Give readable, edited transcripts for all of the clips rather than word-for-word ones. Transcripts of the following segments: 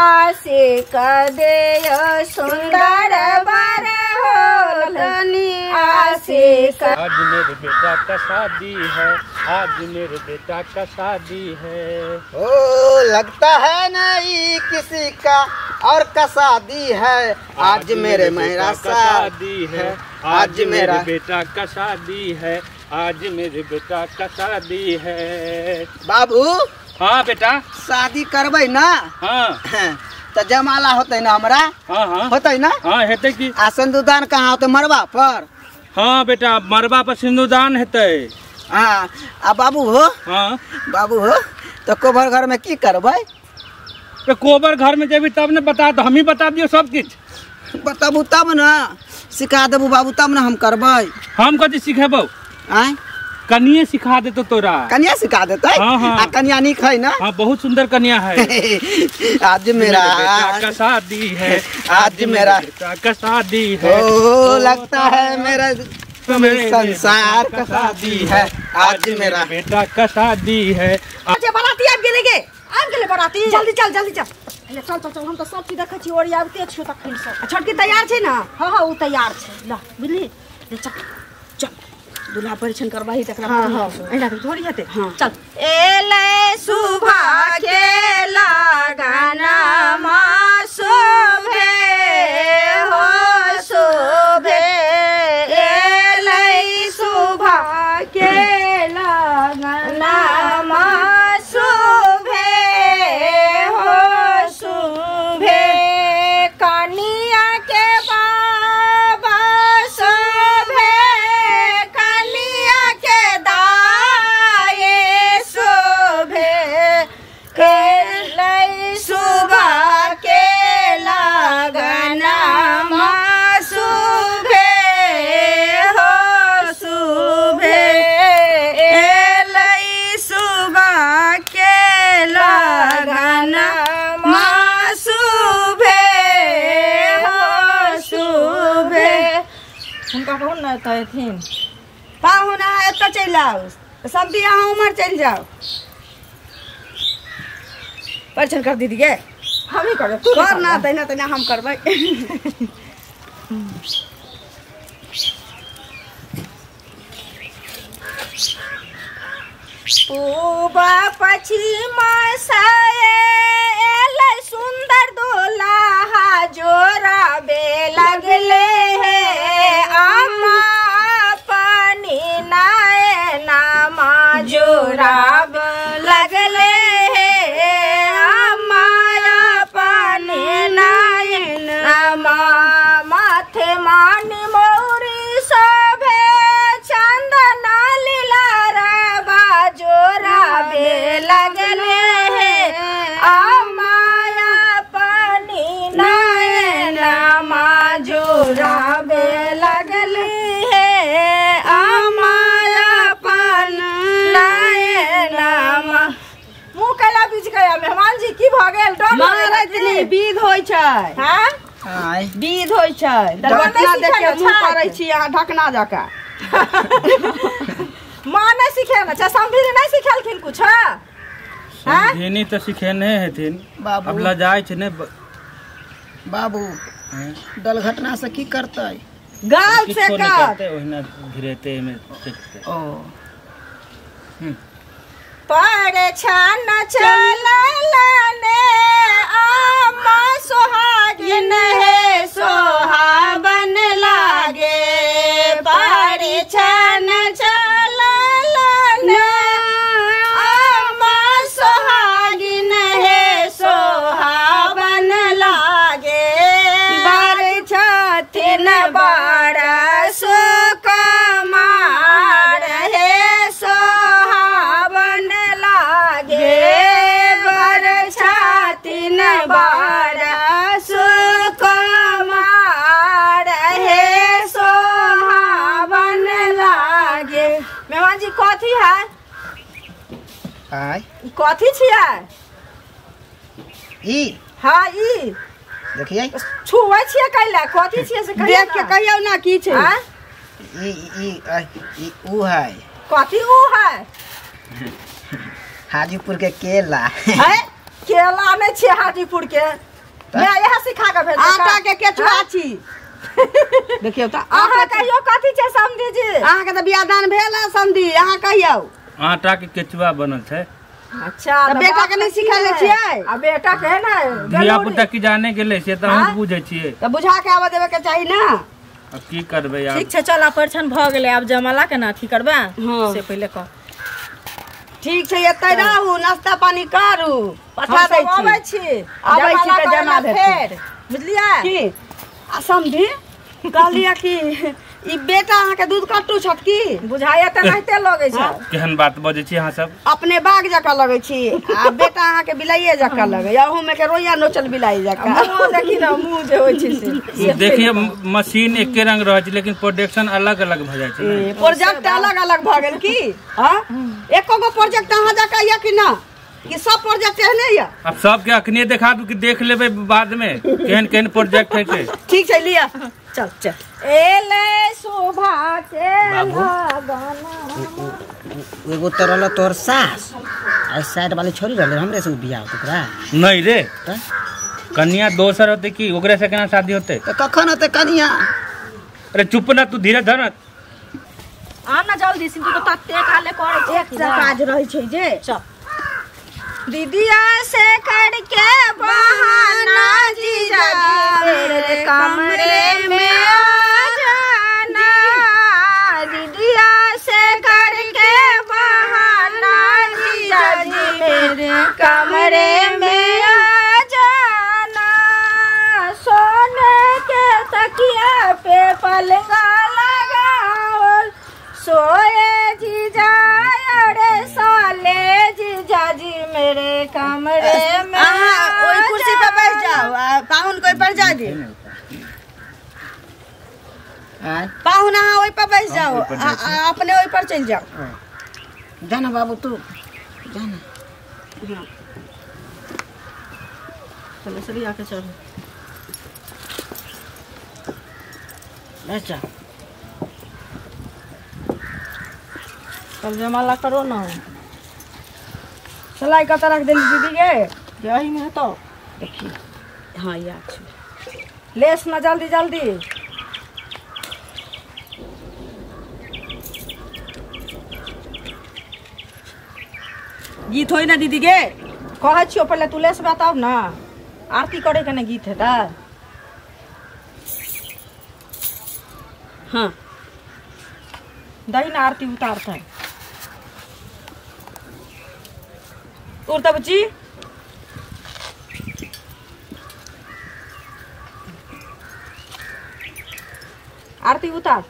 आशिक दे सुंदर बर हो तनी आशिक। आज मेरे बेटा का शादी है, आज मेरे बेटा का शादी है। ओ लगता है नहीं किसी का और का शादी है, आज मेरे मेरा शादी है, आज मेरे बेटा का शादी है, आज मेरे बेटा का शादी है। बाबू। हाँ बेटा। शादी करबै ना? हाँ। तो जमाला होते ना हमरा? हाँ हाँ होते ना? हाँ हेतै की। आ सिंदूरदान कहाँ होते? मरबा पर। हाँ बेटा मरबा पर सिंदूरदान हेतै। हाँ आ बाबू हो। हाँ बाबू हो तो कोबर घर में की करबै? तो कोबर घर में जेबी तब ने बता, तो हम ही बता दियो सब किछ। बताबू तब ना, सिखा देबू बाबू तब ना हम करबै। हम कथी सिखेबौ? आय कनिए सिखा देतो तोरा। कनिया सिखा देतै? हाँ हाँ। आ कनिया नीक है ना? हाँ बहुत सुंदर कनिया है। आज मेरा बेटा का शादी है, आज मेरा बेटा का शादी है। ओ लगता है मेरा संसार का शादी है, आज मेरा बेटा का शादी है। अच्छा बाराती आबि गेलै गे, आबि गेलै बाराती। जल्दी चल जल्दी चल चल चल चल, हम तो सब चीज देखै छी ओरियाबते छियो तखन से। आ छोटकी तैयार छै ना? हाँ हाँ ओ तैयार छै। ल बुझली, चल चल दूल्हा परिछन करबाही तकरा। हाँ हाँ एना थोड़ी हेतै। हाँ चल। एलै सुभा के लगना मा शोभे हो शोभे, एलै सुभा के लगना मा शोभे हो शोभे, कनिया के बाबा शोभे, कनिया के दाए शोभे, एलै सुभा के लगना मा शोभे हो शोभे, एलै सुभा के लगना मा शोभे हो शोभे। हुनका कहू ने तऽ एथिन पाहुन, अहाँ एतऽ चलि आउ, सब भी अहाँ उम्हर चलि जाउ। परिछन कर दीदी गे। हम ही करबै, तू कर ना, तहिना तहिना हम करबै। पूबा पश्चिमा से एलै सुंदर दुल्हा जोराबे लगले हे, आमा पानी नैना जोराब लगले हे, आमा पानी नैना माथे मानी मौरी शोभे, चंदन लीला रबा जोराबे लगले हे, आमाया पानी नैना जोराबे लगले हे, आमाया पानी नैना। मुँह कैला बीच गया मेहमान जी, की भऽ गेल? डर मारैत नहि, विध होइ छै। हाँ आय विध होइ छै। ढकना देख के मुँह करै छी अहाँ ढकना जकाँ। माँ नहि सिखेने छै, समधी नहि सिखेलखिन कुछ? समधिनी तऽ सिखेने हेथिन। बाबू अब लजाइ छै ने बाबू। दलघटना से की करतै? गाल से किछो नहि कर। करतै, ओहिना भिरेतै एहिमे देखतै। ओ परछन चललने आमा सोहागिन हे सोहावन लागे, परछन चललने आमा सोहागिन हे सोहावन लागे, बर छथिन बड़ सुकुमार हे सोहावन लागे, बर छथिन बड़ सुकुमार हे सोहावन लागे। मेहमान जी कथी है? आय ई कथी छियै? ई हाँ ई देखिए छुबै छियै कैला? कथी छियै से कहियौ, देख के कहियौ ना की छै। हाँ? ई ई ई ऊ है। कथी ऊ है? हाजीपुर के केला है। केला नहीं छे हाजीपुर के। मैं यह सिखा के भेज आटा के केचुआ छी। देखियौ त अहाँ कहियो कथी छै समधी जी? अहाँ के त बियाह दान भेल है समधी, अहाँ कहियौ। आटा के केचुआ बनल छै। अच्छा त बेटा के नहीं सिखेले छियै? आ बेटा के ने धिया पुता की जाने गेलै से त हम बुझै छियै। त बुझा के आबऽ देबे के चाही ना। अब की करबै आब? ठीक छै चल, परिछन भ गेलै, आब जमाला के ना अथी करबै से पहिले कह। ठीक छै, एतै रहू, नाश्ता पानी करू, पठा दै छी। आबै छी, आबै छी त जमा फेर, बुझलियै की? आ समधी कहलियै कि ई बेटा अहाँ के दूध कट्टू छत की? बुझाइया त नहिते लगै छै। केहन बात बजै छी अहाँ सब? अपने बाघ जकाँ लगै छी आ बेटा अहाँ के बिलाइये जकाँ लगै, अहू में के रोइया नोचल बिलाई जकाँ। मुँह देखी न, मुँह जे होइ छै से देखिए। मशीन एके रंग रहै छै लेकिन प्रोडक्शन अलग अलग भ जाइ छै। प्रोजेक्ट अलग अलग भ गेल की? हां, एको गो प्रोजेक्ट अहाँ जकाँ या कि ना? कि सब प्रोजेक्ट एहने या? अब सबके अखने देखा दू कि देख लेबै बाद में केहन केहन प्रोजेक्ट है से। ठीक छै लिअ, चल चल। एले शोभा के गाना एगो त रहल तोहर सास आ साइड वाली छोरी रहले, हमरे से बियाह होत ओकरा। नहीं रे, कन्या दोसर होते की ओकरे से केना शादी होते? त कखन होते कन्या? अरे चुप ना तू, धीरे धर। आ ना जल्दी सिंधु तो तत्ते काले करे छै, एक काज रहै छै जे। चल दीदिया से करके बहाना जीजा मेरे कमरे में आ जाना, दीदिया से करके बहाना जीजा जी मेरे कमरे में आ जाना, सोने के तकिया पे पलंगा लगाओ, सोए जीजा अरे साले जीजा जी मेरे कमरे में। ओई कुर्सी पे बैठ जाओ, पाहुन कोई पर जा दे। पाहुन अहाँ ओई पर बैठ जाओ, अपने ओई पर चल जाओ। जाना बाबू तू जाना। चलो चलिए आके चलो बैठ जा। चल जमाला करो ना। सलाई कत रख देली दीदी के? यही में तो देखिए। हाँ या लेस ना जल्दी जल्दी। गीत होई ना दीदी के? कहै छियो पहिले तू लेस बताब ना, आरती करे के ने गीत हेतै। हाँ दही ना आरती उतारतै। उड़ता बच्ची आरती उतार।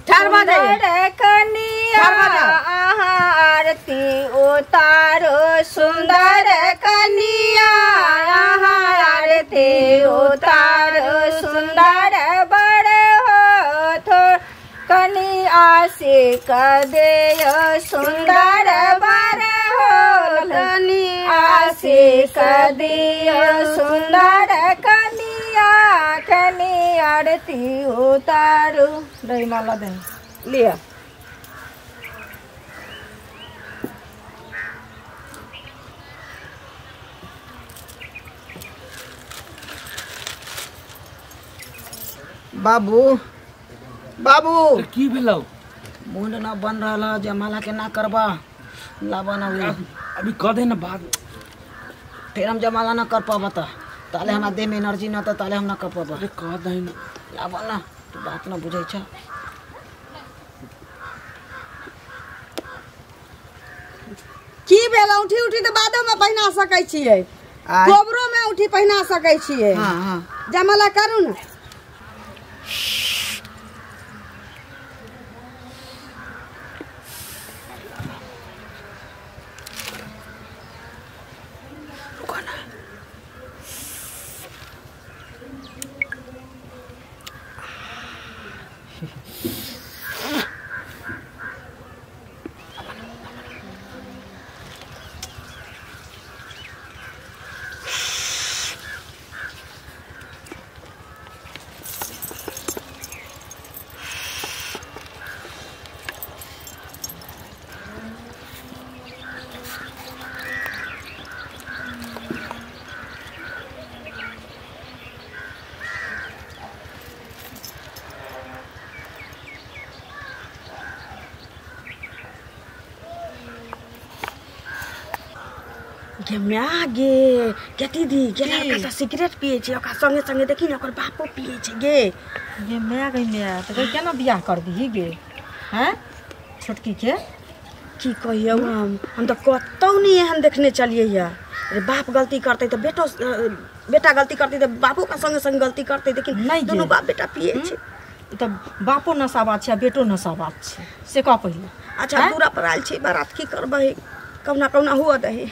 ठाढ़ भ जाइए। कनिया आरती उतारो, सुंदर कनिया आरती उतारो, सुंदर बड़ हो थो कनि आशिक दे, सुंदर बर हो कनि आशिक दियो, सुंदर कनिया कनि आरती उतारू। दही माला दे लिया। बाबू बाबू की भेलौ? मुंड ना बन रहल है, जयमाला के ना करबा लाबा ना अभी कह दे ना बाद, फिर हम जयमाला ना कर पाबा त ताले हमरा देह में एनर्जी ना त ताले हम ना कर पाबा। अरे कह दे ना लाबा ना, तू बात ना बुझै छ। की भेल? उठी उठी त बादो में पहिना सकै छियै, गोबरो में उठी पहिना सकै छियै। हां हां जयमाला करू ना। गे माय गे गे दीदी गे लड़का तऽ सिगरेट पियै छै ओकरा संगे संगे देखी ने ओकर बापो पियै छै गे। गे माय गे माय तऽ केना बियाह करबिही गे हैं छोटकी के? की कहियौ हम तऽ कतौ नहि एहन देखने चलियै या। अरे बाप गलती करतै तऽ बेटो बेटा गलती करतै तऽ बापो के संगे संगे गलती करतै लेकिन नहि दुनू बाप बेटा पियै छै। तऽ बापो नशाबाज छै आ बेटो नशाबाज छै से कह पहिले। अच्छा दूरा पर आयल छै बारात की करबै कहुना कहुना हुअ दही।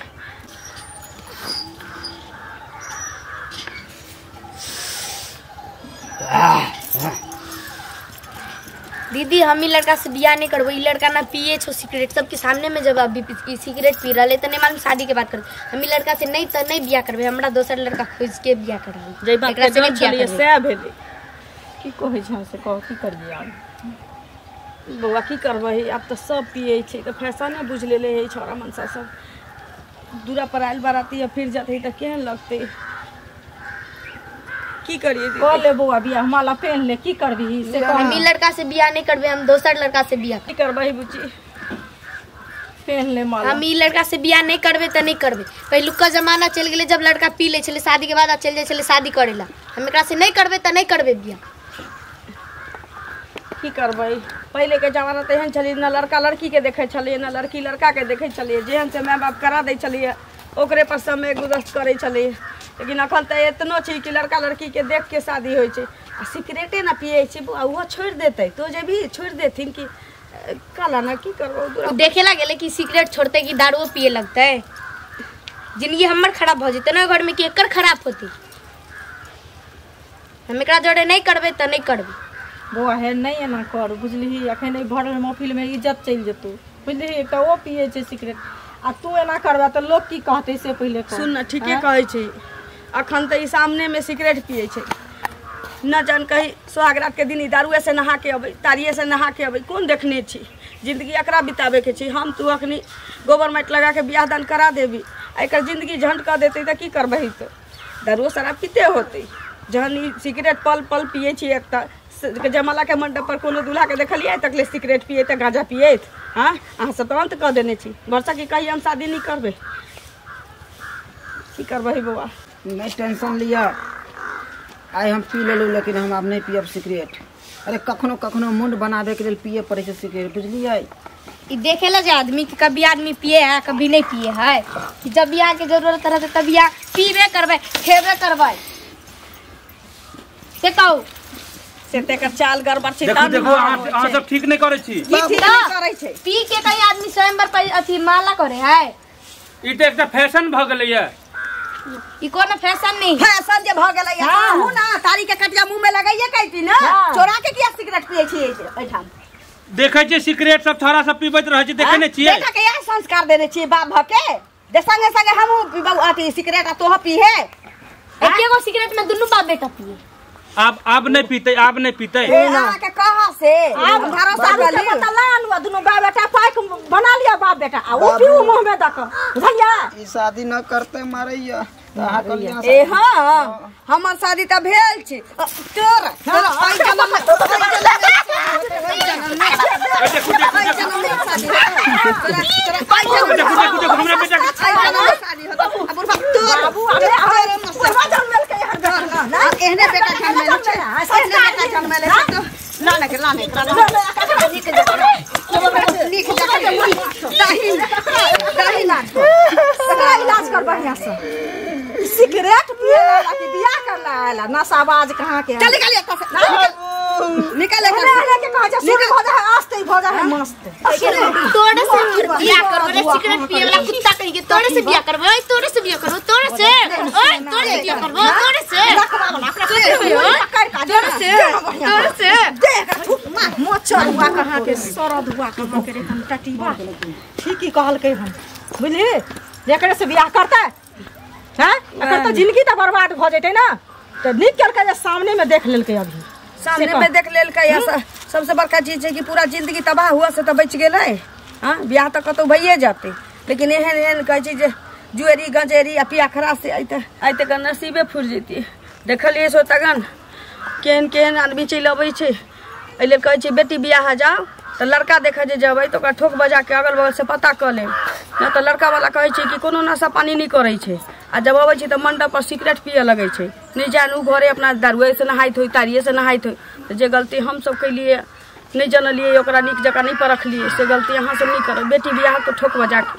दीदी हम ई लड़का से बियाह नहीं करबो, ई लड़का ना पिए छो सिगरेट सबके सामने में जब अभी सिगरेट पी रहा है तो नहीं मालूम शादी के बात कर। हम ई लड़का से नहीं तो नहीं बियाह करबे, हमरा दोसर लड़का खोज के बियाह करबे। जै बात के डर छलियै सएह भेलै। की कहै छै से कह की करियै आब बौआ की करबै आब तऽ सब पिए छै तऽ फैशने बुझि लेले है छौड़ा मनसा सब। दूरा पर आयल बाराती आ फिर जाते तऽ केहन लगतै की करिए? कह ले बौआ बियाह माला पेन ले की करबिही से कह। हम ई लड़का से बियाह नहीं करबे, हम दोसर लड़का से बियाह की करबै बुची पेन ले माला। हम ई लड़का से बियाह नहीं करबे त नहीं करबे। पहिलुका जमाना चल गेलै जब लड़का पी ले छलै शादी के बाद आ चल जाइ छलै शादी करेला। हम एकरा से नहीं करबे त नहीं करबे बियाह। की करबै पहिले के जमाना तऽ एहन छलै ना लड़का लड़की के देखै छलियै ना लड़की लड़का के देखै छलियै, जेहन से my बाप करा दै छलियै ओकरे पर समय गुजर करै छलियै। लेकिन अखन तऽ एतनो छै कि लड़का लड़की के देख के शादी होइ छै आ सिगरेटे ना पियै छै बौआ ओहो छोड़ि देतै तो जेबही छोड़ि देथिन कि कहला ना की करबो। देखे ला गेलै कि सिगरेट छोड़तै कि दारूओ पिए लगतै, जिंदगी हमर खराब भऽ जेतै ना घर में कि एकर खराब होतै। हम एकरा जोड़े नहीं करबै तऽ नहीं करबै। बौआ हे नहीं एना कर बुझलिही, अखन एहि भरल महफिल में इज्जत चलि जेतौ बुझलिही। एकटा ओ पियै छै सिगरेट आ तू एना करबा तऽ लोक की कहतै से पहिले कह। सुन न ठीके कहै छै अखन तऽ ई सामने में सिगरेट पियै छै न जान कहीं सोहागरात के दिन ई दारुए से नहा के अबै तारिये से नहा के अबै कोन देखने छी। जिंदगी एकरा बिताबे के छै। हम तू अखनी गोबर माटि लगा के बियाह दान करा देबी आ एकर जिंदगी झंड कऽ देतै तऽ की करबही? तो दारुओ शराब पीते होतै जहन ई सिगरेट पल पल पियै छी। एक तऽ जयमाला के मंडप पर कोनो दूल्हा के देखलियै तकले सिगरेट पियैत गांजा पियैत? हाँ अहाँ सब तऽ अंत कऽ देने छी। वर्षा के कही हम शादी नहीं करबै की करबै बौआ? नहीं टेंशन लिअ आइ हम पी लेलहुँ लेकिन हम आब नहीं पियब सिगरेट। अरे कखनो कखनो मूड बनाबे के लेल पिए पड़ै छै सिगरेट बुझलियै। ई देखेला जे आदमी कि कभी आदमी पिए है कभी नहीं पिए है कि जब बियाह के जरूरत रहतै तब बियाह पीबे करबै खेबे करबै से कहू। से तेकर चाल गड़बड़ छै। देखू देखू अहाँ सब ठीक नहीं करै छी। की ठीक नहीं करै छै? पी के कहीं आदमी स्वयंवर पर अथी माला करे है। ई तऽ एकटा फैशन भऽ गेलैया। ई कोनो फैशन नहीं फैशन जे भऽ गेलै अहूँ ना तारी के कटिया मुंह में लगाइए कहती ना चोरा के किया सिगरेट पियै छी एहिठाम? देखै छियै सिगरेट सब छोरा सब पीबैत रहै छै देखै नहि छियै? बेटा के इएह संस्कार देने छियै बाप भऽ के जे संगे संगे हमहूँ पीबौ अथी सिगरेट आ तोह पीहे। एकेगो सिगरेट में दुनू बाप बेटा पिए। आब नहीं पीते आब नहीं पीते। अहाँ के कहा से आब भरोसा कर लियो पता ला आनू दुनू बाप बेटा पाइक बना लिया बाप बेटा आ ओ पीऊ मुंह में दक बुझलियै। ई शादी न करते मारैया त अहाँ कहलियै ए हां हमर शादी त भेल छै तोर तोरा पाइ जन्म में हमरा बेटा एहने बेटा जनमेले छै एहने बेटा जनमेले छै ला ना के ला ना एकरा नीक जगह नीक जगह दही दही ना एकरा इलाज कर बढ़िया से। सिगरेट पिए ला कि बियाह कर ला आला नशाबाज कहाँ के? चल निकल एतऽ से निकल एतऽ के कह जा शुरू भ जा है आस्ते भ जा है मस्त। तोरे से बियाह करबो रे सिगरेट पिए वाला कुत्ता कहि के तोरे से बियाह करबो ओए तोरे से बियाह करबो तोरे से ओए तोरे से बियाह करबो तोरे से तोरे से तोरे से देख थूक मार मोचर हुआ कहाँ के सरद हुआ कहाँ के रे हम टटीबा ठीक ही कहलकै हम बुझली। एकरे से बियाह करतै हैं एकर तऽ जिंदगी तऽ बर्बाद भऽ जेतै ना। तऽ नीक केलकै जे सामने में देख लेलकै। अभी सामने में देख लेलकै सबसे बड़का चीज छै कि पूरा जिंदगी तबाह हुआ से तऽ बचि गेलै। हाँ बियाह तऽ कतौ भइए जेतै लेकिन एहन एहन कहै छै जे जुएरी गंजेरी आ पियाखरा से अइते अइते के नसीबे फुरि जेतै। देखलियै सो तगन केहन केहन आदमी चलि अबै छै। एहि लेल कहै छै बेटी बियाह जाओ तऽ लड़का देखऽ जे जेबै तऽ ओकरा ठोक बजा के अगल बगल से पता कऽ लेब। नहि तऽ लड़का वाला कहै छै कि कोनो नशा पानी नहि करै छै, आ जब अबै छै तऽ मंडप पर सिगरेट पिए लगै छै। नहि जान उ घरे अपना दारुए से नहाइत होय, तारिये से नहाइत होय। तऽ जे गलती हमसब केलियै नहि जनलियै, ओकरा नीक जकाँ नहि परखलियै, से गलती अहाँ सब नहि करब। बेटी बियाह तऽ ठोक बजा के।